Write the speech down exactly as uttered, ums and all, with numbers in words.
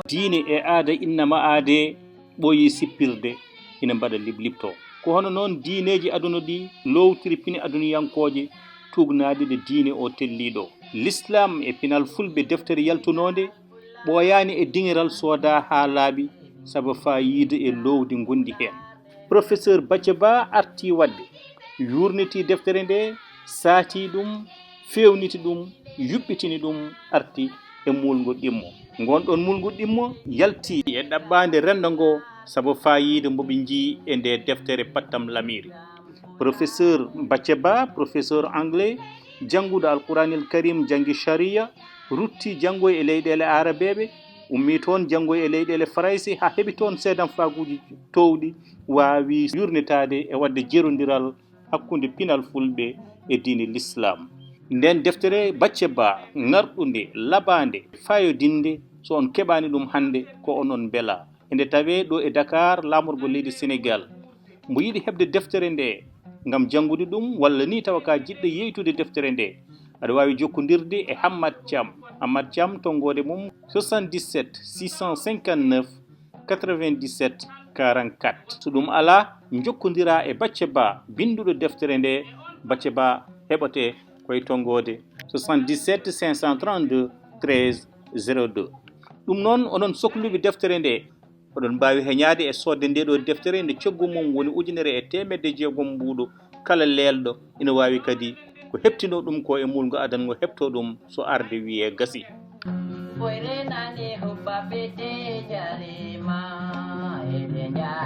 Diine e aada innama aadee ɓooyi sippirde, ina mbaɗa liɓliɓto. Ko hono noon diineeji aduna ɗi loowtiri pine aduniyankooje tuugnaade nde diine o telliiɗo. Lislaam e pinal fulɓe deftere yaltunoonde ɓooyaani e diŋiral soodaa haa laaɓi, sabu faayiida e loowdi ngonndi heen. Professeur Bacce Ba artii waɗde, yuurniti deftere nde, saatii ɗum, feewniti ɗum, yuɓɓitini ɗum, arti e muulngo ɗimmo. Ngoon ɗoon muulngo ɗimmo yalti e ɗaɓɓaande renndo ngo sabu faayiida mbo ɓe njii e nde deftere Pattam Lamiiri. Professeur Bacce Ba, professeur anglais, jannguɗo Alquraanil Karim, janngi Shariya, rutti janngoy e leyɗeele Aarabeeɓe, ummii toon janngoy e leyɗeele Farayse haa heɓi toon seedanfaaguuji toowɗi, waawi yurnitaade e waɗde jerondiral hakkunde pinal fulɓe e diine Lislaam. Ndeen deftere Bacce Ba, ŋarɗunde, laɓaande, faayodinnde, so on keɓaani ɗum hannde, ko onon mbelaa. Ende tawee ɗo e Dakar, laamorgo leydi Senegaal, mbo yiɗi heɓde deftere nde ngam janngude ɗum, walla ni tawa ka jiɗɗo yeytude deftere nde, aɗa waawi jokkondirde e Hammad Thiam. Hammad Thiam, tonngoode mum soixante-dix-sept six cent cinquante-neuf quatre-vingt-dix-sept quarante-quatre. So ɗum alaa, njokkondiraa e Bacce Ba, binnduɗo deftere nde. Bacce Ba heɓate koye tonngoode soixante-dix-sept cinq cent trente-deux treize zéro deux. Ɗum noon, onon sokluɓe deftere nde, oɗon mbaawi heñaade e soodde nde ɗo deftere nde coggu mum woni ujunere e teemedde jeegom mbuuɗu kala leelɗo. Ina waawi kadi ko heɓtinoo ɗum ko e muulngo adan ngo heɓtoo ɗum so arde wiyee gasii. Foyre nani hubba fete jarima, ede nja-